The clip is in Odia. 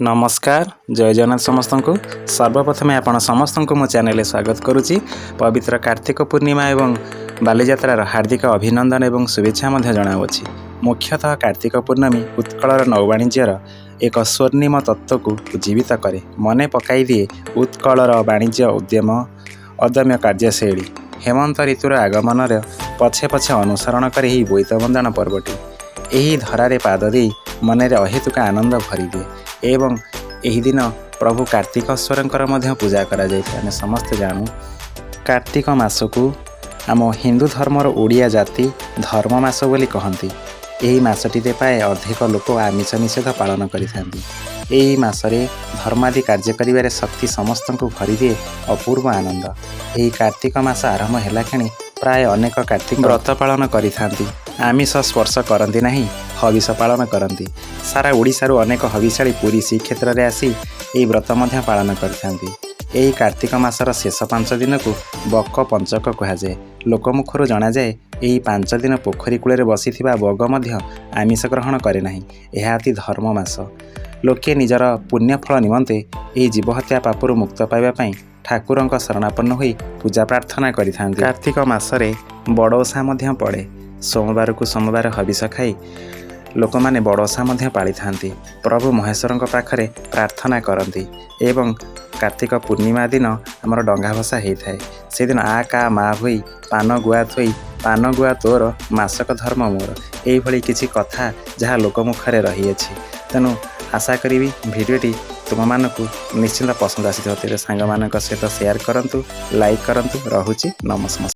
ନମସ୍କାର, ଜୟ ଜଗନ୍ନାଥ ସମସ୍ତଙ୍କୁ। ସର୍ବପ୍ରଥମେ ଆପଣ ସମସ୍ତଙ୍କୁ ମୋ ଚ୍ୟାନେଲରେ ସ୍ୱାଗତ କରୁଛି। ପବିତ୍ର କାର୍ତ୍ତିକ ପୂର୍ଣ୍ଣିମା ଏବଂ ବାଲିଯାତ୍ରାର ହାର୍ଦ୍ଦିକ ଅଭିନନ୍ଦନ ଏବଂ ଶୁଭେଚ୍ଛା ମଧ୍ୟ ଜଣାଉଅଛି। ମୁଖ୍ୟତଃ କାର୍ତ୍ତିକ ପୂର୍ଣ୍ଣମୀ ଉତ୍କଳର ନୌବାଣିଜ୍ୟର ଏକ ସ୍ୱର୍ଣ୍ଣିମ ତତ୍ତ୍ୱକୁ ଉଜ୍ଜୀବିତ କରେ, ମନେ ପକାଇ ଦିଏ ଉତ୍କଳର ବାଣିଜ୍ୟ ଉଦ୍ୟମ, ଅଦମ୍ୟ କାର୍ଯ୍ୟଶୈଳୀ। ହେମନ୍ତ ଋତୁର ଆଗମନର ପଛେ ପଛେ ଅନୁସରଣ କରେ ଏହି ବୋଇତ ବନ୍ଦାଣ ପର୍ବଟି। ଏହି ଧରାରେ ପାଦ ଦେଇ ମନରେ ଅହେତୁକ ଆନନ୍ଦ ଭରିଦିଏ ଏବଂ ଏହି ଦିନ ପ୍ରଭୁ କାର୍ତ୍ତିକେଶ୍ୱରଙ୍କର ମଧ୍ୟ ପୂଜା କରାଯାଇଥାଏ। ଆମେ ସମସ୍ତେ ଜାଣୁ, କାର୍ତ୍ତିକ ମାସକୁ ଆମ ହିନ୍ଦୁ ଧର୍ମର ଓଡ଼ିଆ ଜାତି ଧର୍ମ ମାସ ବୋଲି କହନ୍ତି। ଏହି ମାସଟିରେ ପ୍ରାୟ ଅଧିକ ଲୋକ ଆମିଷ ନିଷେଧ ପାଳନ କରିଥାନ୍ତି। ଏହି ମାସରେ ଧର୍ମାଦି କାର୍ଯ୍ୟ କରିବାରେ ଶକ୍ତି ସମସ୍ତଙ୍କୁ ଭରିଦିଏ ଅପୂର୍ବ ଆନନ୍ଦ। ଏହି କାର୍ତ୍ତିକ ମାସ ଆରମ୍ଭ ହେଲା କ୍ଷଣି ପ୍ରାୟ ଅନେକ କାର୍ତ୍ତିକ ବ୍ରତ ପାଳନ କରିଥାନ୍ତି। ଆମିଷ ସ୍ପର୍ଶ କରନ୍ତି ନାହିଁ, ହବିଷ ପାଳନ କରନ୍ତି। ସାରା ଓଡ଼ିଶାରୁ ଅନେକ ହବିଷାଳୀ ପୁରୀ ଶ୍ରୀକ୍ଷେତ୍ରରେ ଆସି ଏହି ବ୍ରତ ମଧ୍ୟ ପାଳନ କରିଥାନ୍ତି। ଏହି କାର୍ତ୍ତିକ ମାସର ଶେଷ 5 ଦିନକୁ ବକ ପଞ୍ଚକ କୁହାଯାଏ। ଲୋକମୁଖରୁ ଜଣାଯାଏ, ଏହି 5 ଦିନ ପୋଖରୀ କୂଳରେ ବସିଥିବା ବଗ ମଧ୍ୟ ଆମିଷ ଗ୍ରହଣ କରେ ନାହିଁ। ଏହା ଅତି ଧର୍ମ ମାସ। ଲୋକେ ନିଜର ପୁଣ୍ୟଫଳ ନିମନ୍ତେ ଏହି ଜୀବହତ୍ୟା ପାପରୁ ମୁକ୍ତ ପାଇବା ପାଇଁ ଠାକୁରଙ୍କ ଶରଣାପନ୍ନ ହୋଇ ପୂଜା ପ୍ରାର୍ଥନା କରିଥାନ୍ତି। କାର୍ତ୍ତିକ ମାସରେ ବଡ଼ ଓଷା ମଧ୍ୟ ପଡ଼େ। ସୋମବାରକୁ ସୋମବାର ହବିଷ ଖାଇ ଲୋକମାନେ ବଡ଼ ଓଷା ମଧ୍ୟ ପାଳିଥାନ୍ତି। ପ୍ରଭୁ ମହେଶ୍ୱରଙ୍କ ପାଖରେ ପ୍ରାର୍ଥନା କରନ୍ତି ଏବଂ କାର୍ତ୍ତିକ ପୂର୍ଣ୍ଣିମା ଦିନ ଆମର ଡଙ୍ଗା ଭସା ହେଇଥାଏ। ସେଦିନ ଆ କା ମା ହୋଇ ପାନ ଗୁଆ ଥୋଇ, ପାନ ଗୁଆ ତୋର ମାସକ ଧର୍ମ ମୋର, ଏଇଭଳି କିଛି କଥା ଯାହା ଲୋକମୁଖରେ ରହିଅଛି। ତେଣୁ ଆଶା କରିବି ଭିଡ଼ିଓଟି ତୁମମାନଙ୍କୁ ନିଶ୍ଚିନ୍ତ ପସନ୍ଦ ଆସିଥିବ। ତେବେ ସାଙ୍ଗମାନଙ୍କ ସହିତ ସେୟାର କରନ୍ତୁ, ଲାଇକ୍ କରନ୍ତୁ। ରହୁଛି, ନମସ୍କାର।